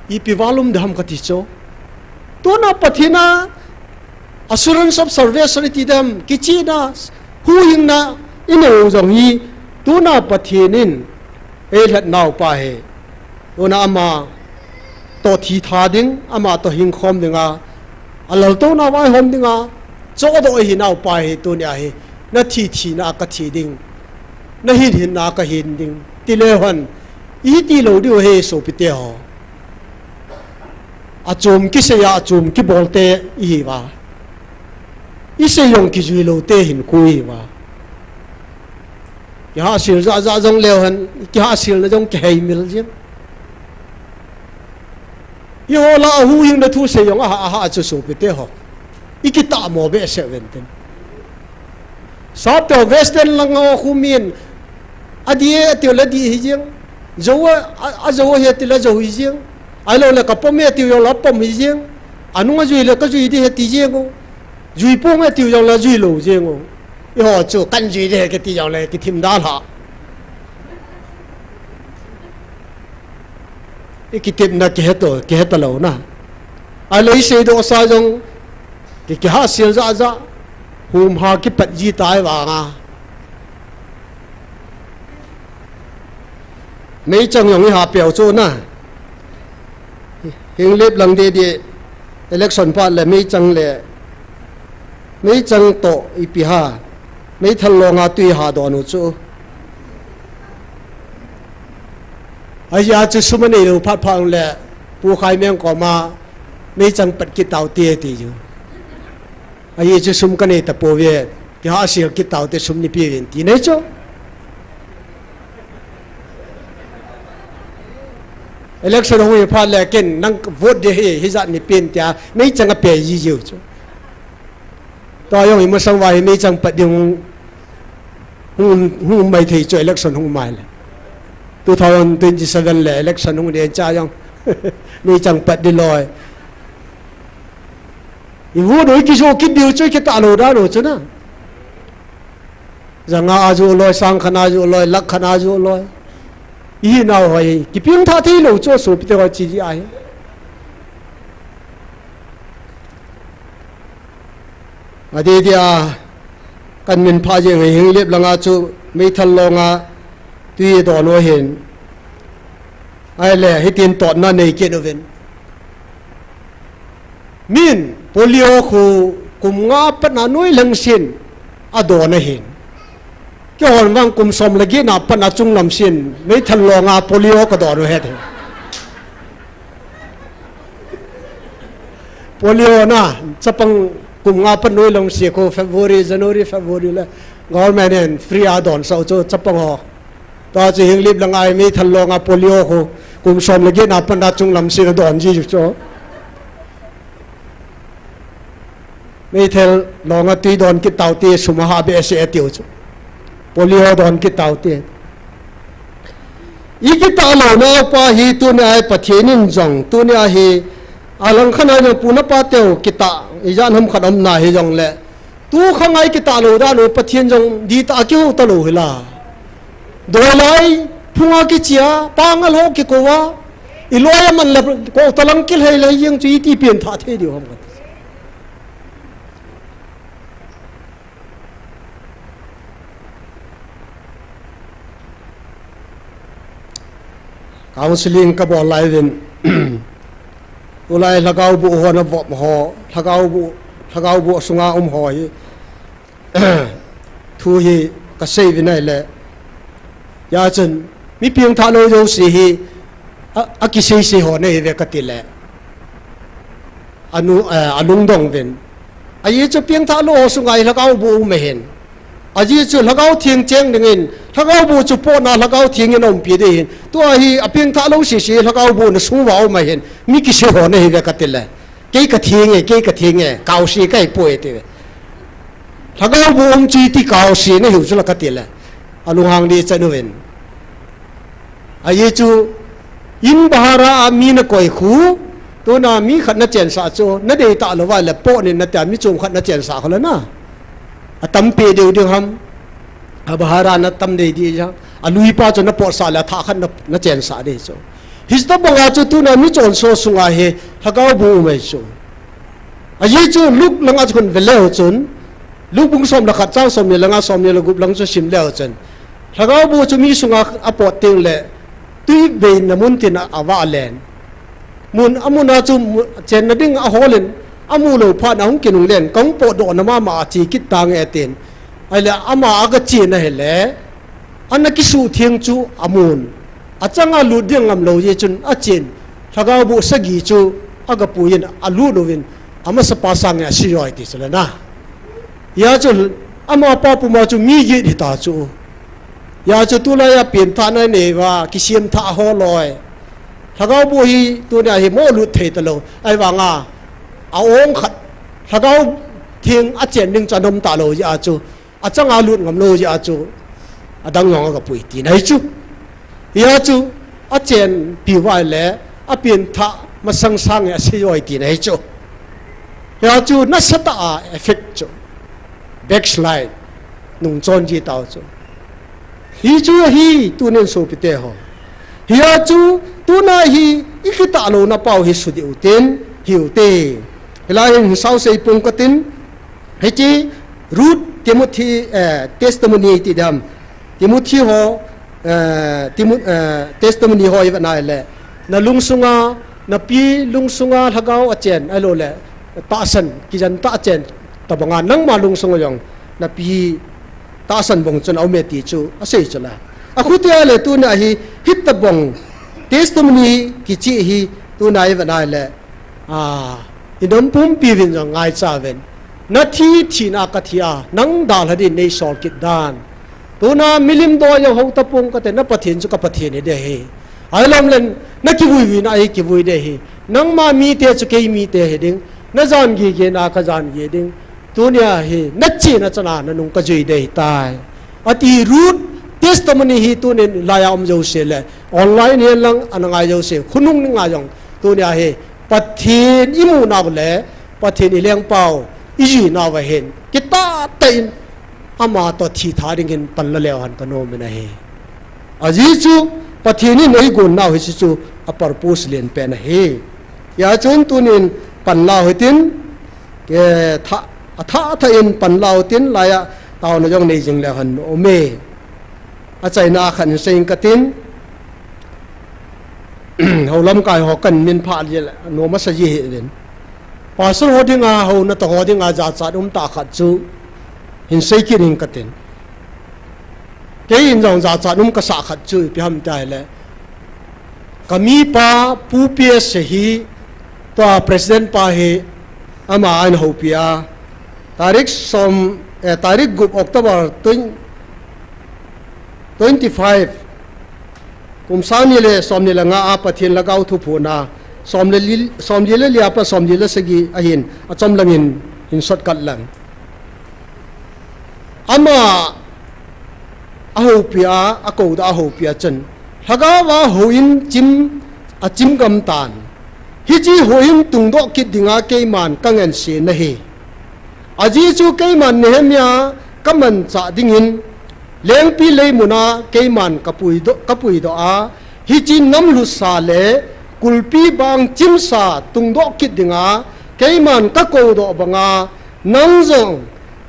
ipi val um ding ham kati chu. Tuna Pathen a assurance of salvation iti ding ham, kichehna, huhhingna inei u jong hi, tuna Pathen in eilhenau pa hi. Tuna ama toh thi tha ding, ama toh hingkhom dinga, alaltouna vaihom dinga chohdoh ahinau pa hi, tunia hi, na thithina kathi ding, na hinhinna kahin ding, tile hon, iti lou diu ahi sopite ho. Achom kisei a, achom kibolte ihiuva, isei jong kijui loute hinkho ihiuva. Kihahsel jahjah jong leu hen, kihahselna jong kiheimil jeng. Eiho lah a huhhingna thu sei jong aha aha chu sopite ho, ikitahmo behseh uvin tin. Sapte ho Western lang ho khu min adih e atiu le adih hijeng. Jou a, a, ajou ahi atiu le ajou hijeng. Ahiloule kapom e atiu jongle apom hijeng. Anung ajui le kajui ding ahi ati jeng u. Jui ponge atiu jongle ajui lou jeng u. Eiho chu kahin jui ding ahi kati jongle kithim dalha. Ikitepna kiheto, kihetalouna. Ahilou iseidohsa jong ki, kihahsel jahjah, humha kipat ji tai vanga. Meichang jong iha peu chu na. Hinglep lang didi election phat le meichang le, meichang toh ipi ha, meithal longa twi ha don u chu. Ajeh chu sum aneilou phat phat le Pu Khaimeng koma meichang pat kit taute ati chu. Ajeh chu sum kanei tapouve, kihahsel kit taute, sum neipeuvin ti nei chu. Election hung hi phat le ken nang vote ding ahi, hijat neipen tia meichang ape jijiu chu. Tua jong imasang uva hi meichang pat ding hung, hung, hung um mai thei chu election hung um mai le. Two thousand twenty-seven le election hung ding cha jong meichang pat ding loi. I vote u ikijoh kit diu chu ikitah lou dan u chu na. Janga ajoh loi, sang khat ajoh loi, lakh khat ajoh loi. Ihinau hoi kipengthah theilou chu sopite ho, chiji ahi. Adeh dia kahin minphah jeng hi Hinglep langa chu meithal longa twi don u ahin. Ahile hitin totna nei kit uvin. Min polio khu kum nga patna noi lhengsen adon ahin. Keihon vang kum som le getna patna chunglam sen meithal longa polio kadon u ahi. Polio na, chapang kum nga pat noi lhengse khu February, January, February le government in free a donsah u chu chapang ho. Tua chu Hinglep langa hi meithal longa polio khu kum som le getna patna chunglam sen adon jiu chu. Meithal longa twi don kit taute, sum aha behseh atiu chu. Polio don kit taute. I kitah louna pa hi tunia hi Pathen in jong, tunia hi alang khat a jong pu na pa teu kitah, ijat ham khat umna hi jongle, tu khang a i kitah lou dan u Pathen jong ditah a kihou talou hila. Doilai phunga kichia, pangal ho kikouva, i loi a man le kou talang kilhei le jeng chu iti pengthah thei diu ham khat. Counseling kabol lai uvin, tulai lhagao boh ho na vop ho, lhagao boh, lhagao boh sunga um ho hi, thu hi kasei uvin ahile, hijeh chun mi pengthah lou jouse hi, a, akiseisei ho nahiuve katile, anu, eh, alungdong uvin. Ajeh chu pengthah lou ho sunga hi lhagao boh um ahin. Ajeh chu lhagao theng cheng dingin, lhagao boh chu potna lhagao theng in aumpi ding ahin. Tua hi apengthah lou sese lhagao boh na sung uva um ahin. Mi kisei ho nahiuve katile, kei katheng e, kei katheng e, kaose kahipoi atiuve. Lhagao boh um chu iti kaose nahiu chula katile, alunghang ding chan uvin. Ajeh chu in bahara a mi nakoi khu, tuna mi khat nachensah chu, nadeitah louva le pot nin natia mi chom khat nachensah khu le na, atampeh deu ding ham? A bahara natam dei ding ham? Aluipa chu napotsah le athah khat na, nachensah ding chu. Hitobanga chu tuna mi chonse sunga hi lhagao boh um ahi chu. Ajeh chu Luke langa chu khun ve leu chun, Luke bung som le khat chang somni le nga, somni le gup lang chu sim leu chun, lhagao boh chu mi sunga apot tengle, twi veina mun tin a, avah len. Mun, amuna chu mu-, chenna ding aholin, amu lou phat in ahung kinunglen, kahung potdohna mama a che kit tange atin. Ahile ama aga chena hile, ana kisuhtheng chu amun. Achanga lut ding ngam lou jeh chun achen, lhagao boh sagi chu aga puiyin alut uvin, amasapa sange asei joi ti chu le na. Hijeh chun amapa puma chu mi get hita chu. Hijeh chun tulai a pengthahna inei uva, kisemthah ho loi, lhagao boh hi tunia hi molut thei talou. Ahivanga, a-ong khat, lhagao theng achen ding chu anom talou jeh a chu, achanga lut ngam lou jeh a chu, adang jong aga pui tina ahi chu. Hijeh chun achenpi uva ahile, apengthah masang sange asei joi tina ahi chu. Hijeh chun nasatah a effect chu, backslide, nungchon ji tau chu. Hichu ahi tunin sopite ho. Hijeh chun tuna hi i kitah louna pau hi sudih utin, hiute. Hilai hin sao sei pong katin, hiche Ruth Timothy, eh, testimony ti dam. Timothy ho, eh, Timo-, eh, testimony ho ivet na ahile, nalungsunga, napi lungsunga lhagao achen, ahiloule, tahsan, kijantah achen, tobanga nangma lungsunga jong, napi tahsan bong chun aume ti chu asei chula. Akhutia le tunia hi, hitobang testimony kicheh hi tunia ivet na ahile, a, inam pumpi uvin jong ngaicha uvin. Nathi thina kathi a, nang dalha din neisol kit dan. Tuna milim doi jong hou tapong kate, na Pathen chu ka Pathen hiding ahi. Ahilou leh, nakivui vuina ahi kivui ding ahi. Nangma mite chu kei mite hiding. Najan gigena kajan gi ding. Tunia hi, nachena chana nanung kajui ding ahitai. Ati Ruth testimony hi tunin laiya um jouse le, online hilang ana ngai jouse, khonung ninga jong, tunia hi, Pathen imunau le, Pathen ilengpau, ijuinau ahin, kitah tah in, amatoh thitha ding hin panla leu hen kanomin ahi. Ajeh chu, Pathen in eigonnau hiche chu, a purpose lenpen ahi. Hijeh chun tunin panla u hitin, ke tha, athah thah in panla u hitin, laiya taona jong nei jing leu hen aume. Achaina khat in seiyin katin, hou lamkai ho kamin phah leh, nom asa ji hih uvin. Pastor ho dinga, houna toh ho dinga, jachat umtah khat chu, hin sei kit ing katin. Keiin jong jachat um kasah khat chu, ipi ham tia ahile, kamipa, Pu P S hi, tua president pa hi, ama ahin houpi a, tarik som, eh, tarik gup October twenty, twenty-five, kum sang ni le som ni le nga a Pathen lhagao thuphona, som le li, som li le li a pat som li le sagi ahin, achom langin, hin shortcut lang. Ama ahoupi a, akoudoh ahoupi a chun, Lhagao a houin chim, achim gam tan. Hiche houin tungdoh kit dinga keiman kangense nahi. Ajeh chu keiman Nehemia kamanchah dingin, lengpi leimuna keiman kapuidoh, kapuidoh a, hiche namlhusa le kulpi bang chimsa tungdoh kit dinga keiman kakoudoh banga, nang jong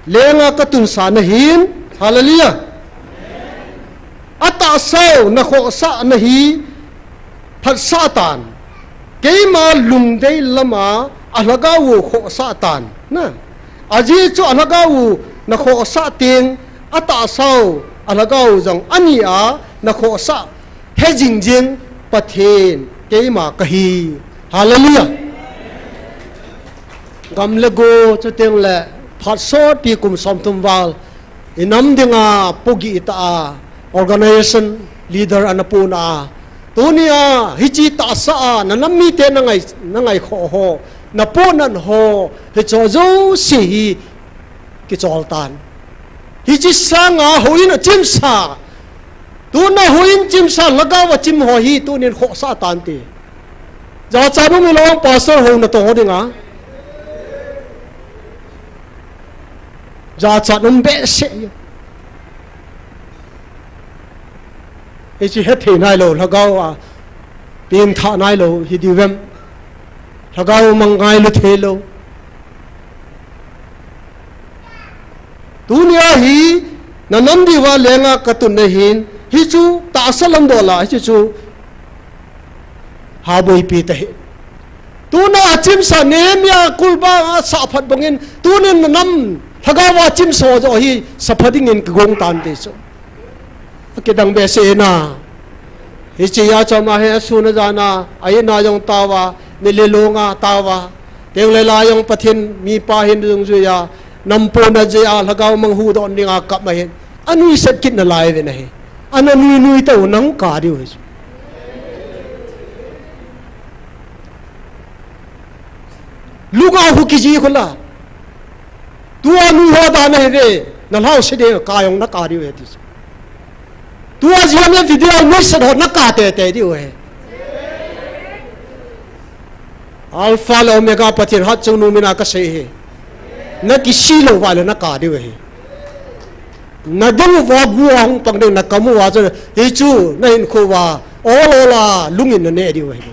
lenga katunsa nahin. Hallelujah. Atahsau nakhohsah nahi phatsah tan. Keima lungdei lama alhagao u khohsah tan. Na. Ajeh chu alhagao u nakhohsah teng, atahsau alhagao u jong ani a nakhohsah hejing jing Pathen keima kahi. Hallelujah. Gam le go chuteng le phat sotpi kum somthum val inam dinga pugih tah a organization leader ana puna a, tunia hiche tahsa a nanam mite nangai, nangaikhoh ho, napohnat ho, hicho jouse hi kichol tan. Hiche sanga houin achimsa, tuna houin chimsa lhagao a chim ho hi tunin khohsah tante. Jachat um hilou, pastor hou natoh ho dinga jachat um behseh. Hiche hethei nailou, lhagao a pengthah nailou hidiu vem? Lhagao mang ngailu theilou. Tunia hi nanam diuva lenga katun nahin, hichu tahsa lamdol a hichu haboipi tahi. Tuna achimsa Nehemia kulbang asah phat bangin, tunin nanam lhagao a chimsa joh hi sapha dingin kagong tante chu. Akidang behseh na. Hiche a chom a hi asun ajan a, a-in a jong taova, nile longa taova, tengle la jong Pathen mipa hin dungjuia, nampohnat jeh a lhagao mang huhdoh dinga kap ma hin, anuisat kit nalai uve nahi. Ana nuinui tau nang kap diu hi. Lunga hu kiji khula. Tua nuiho dan ahiuve, nalhao se ding, kap jong nakap diu ahi ti. Tua jeh a video nuisat ho nakap teitei diu ahi. Alpha le Omega Pathen hatchungnung mina kasei ahi. Nakisi lou uva le nakap diu ahi. Nading uva gu a hung pang ding, nakam uva chu, hichu nahinkho uva ol ol a lungin naneh diu ahi.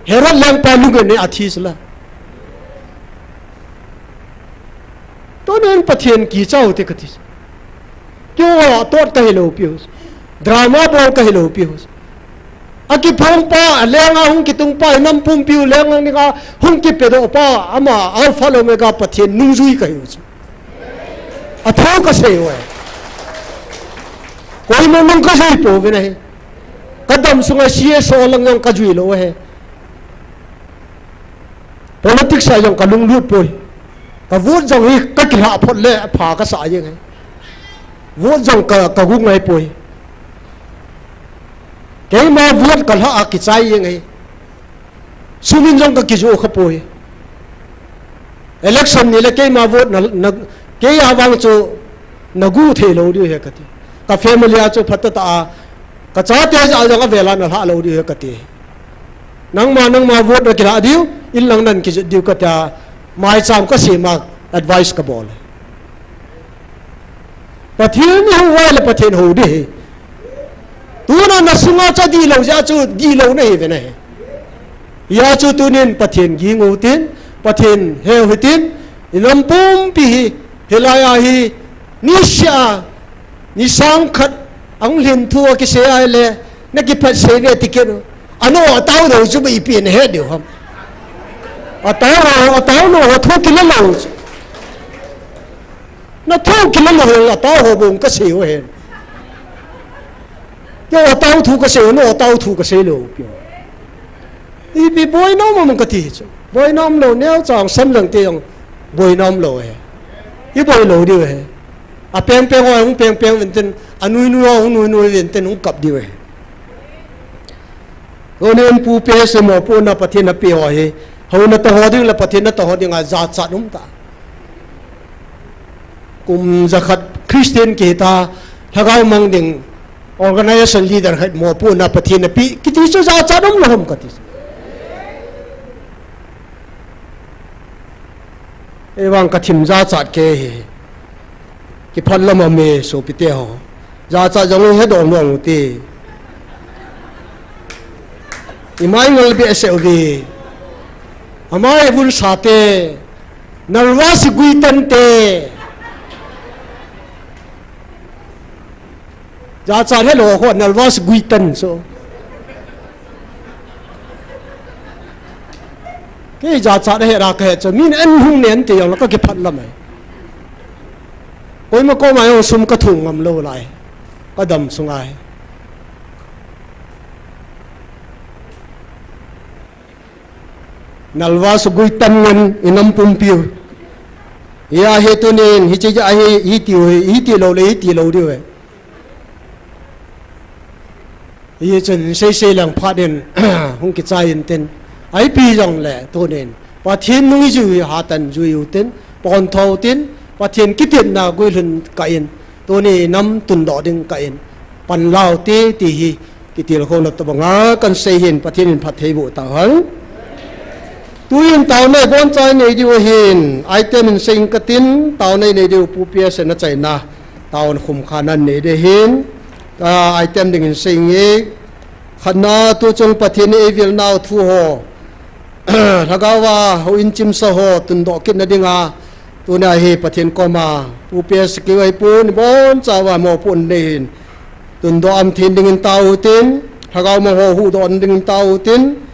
Herod lengpa lungin neh a thi sela. Tunin Pathen kicha u te kati. Keiho a tot kahilou piu. Drama bol kahilou piu. Akiphongpa, lenga hung kitungpa, inam pumpiu lenga ninga hung kipedohpa, ama Alpha le Omega Pathen nungjui kahiu chu. Athu kasei uve. Koima nung kajui pouve nahi. Kadam sunga C S O lang jong kajui lou ahi. Politics a jong kalunglut poi. Ka vote jong hi kakilhah phot le pha kasah jeng ahi. Vote jong ka, kagu ngai poi. Keima vote kalhah a kichai jeng ahi. Sumin jong kakijoh kha poi. Election ni le keima vote na, na, kei a vang chu nagu theilou diu ahi kati. Ka family a chu phatah tah a, kachate jal jong avel a nalhah lou diu ahi kati. Nangma, nangma vote nakilhah diu, inlang nakijot diu katia, maicham kasem a advice kabol. Pathen ihou uva le Pathen hou ding ahi. Tuna nasunga chu adihlou jeh a chu dihlou nahiuve nahi. Hijeh a chu tunin Pathen ging u hitin, Pathen he u hitin, inam pumpi hi, hilai a hi, niseh a, ni sang khat, ahung lhin thu akisei a ahile, nakiphatsah ve ti kit u. Ano atao lou chu ipi nahet diu ham. Atao lou, atao lou, athu kila lou chu. Nathu kila lou, atao ho bou kasei u hen. Keiho atao thu kasei u, no atao thu kasei lou piu. Ipi boina um am kati chu. Boina umlou, neocha sang leng te jong boina umlou ahi. Iboi lou diu ahi. Apeng peng ho hung peng peng uvin tin, anui nui ho hung nui nui uvin tin hung kap diu ahi. Tunin pupe se mopohna Pathen apeh ho hi, hou natoh ho ding le Pathen natoh ho dinga jachat um tah. Kum jakhat Christian kihita, Lhagao mang ding organization leader khat mopohna Pathen napeh kiti chu jachat umlou ham kati. Eivang kathim jachat kei hi. Kiphat lam a me sopite ho. Jachat jong hedoh nom ute. Imai ngol behseh uve. Amai vun sate. Nalva si guitan te. Jachat helou ho nalva si guitan so. Kei jachat hera kahe chu min an hung nen ti jong la kakiphat lam ai. Koima koma jong sum kathum ngam lou lai. Kadam sunga hi. Nalva su guitan ngen inam pumpiu. Hia hi tunin, hiche ja hi, hiti u hi, hiti lou le, hiti lou diu e. Hichun seisei lang phat in, hung kichai intin. Ipi jong le, tunin. Pathen nung ijui u hi hatan jui utin, pontho utin, Pathen kitepna guilhun kah in. Tuni inam tundoh ding kah in. Panla ute, ti hi. Kitilkhouna tobanga kansei hin Pathen in phattheiboh tauhen. Tuin taona iboncha inei diu ahin, item in seiyin katin, taona inei diu Pu P S in achaina, taona khumkhana inei diu ahin, ah, item dingin seiyin e, khatna tuchung Pathen in eivilnau thu ho, Lhagaova houin chimsa ho tundoh kitna dinga, tunia hi Pathen koma, Pu P S kivaipo, ibonchauva mopohna nei hin. Tundoh aum thei dingin tao utin, Lhagao mang ho huhdoh dingin tao utin,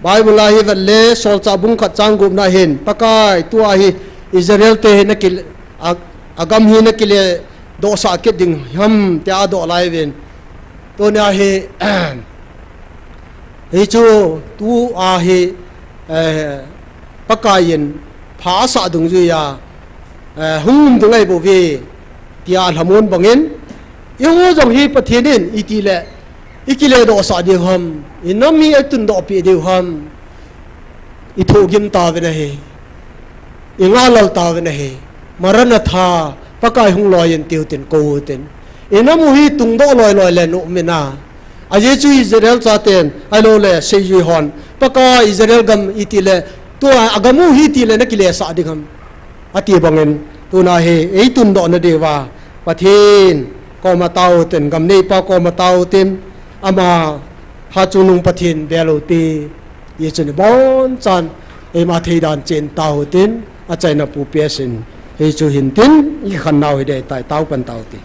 Bible a hi vet le, Solchah bung khat chang gupna hin, Pakai, tua hi Israel te hi nakile, a, agam hi nakiledohsah kit ding ham, tia adoh lai uvin. Tunia hi, hichu, tua hi, eh, Pakai in pha asah dungjuiya, eh, hung um ding ahibouve, tia alhamon bangin, eiho jong hi Pathen in itile, ikiledohsah diu ham, inam hi itundohpeh diu ham, ithohgim tauvin ahi, ingahlel tauvin ahi, Maranatha, Pakai hung loiyin tiu tin kou utin. Inam u hi tungdoh loiloi le nom in a, ajeh chu Israel chaten, ahiloule seijui hon, Pakai Israel gam itile, tua agam u hi itile nakilesah ding ham, ati bangin, tuna hi eitundohna diuva, Pathen koma tao utin, gam neipa koma tao utin, ama hatchungnung Pathen bel ute, hichun ibonchan, eima theidan cheh in tao utin, achaina Pu P S in, hichu hintin, ikikhen nau hiding ahitai, tao pan tao ute.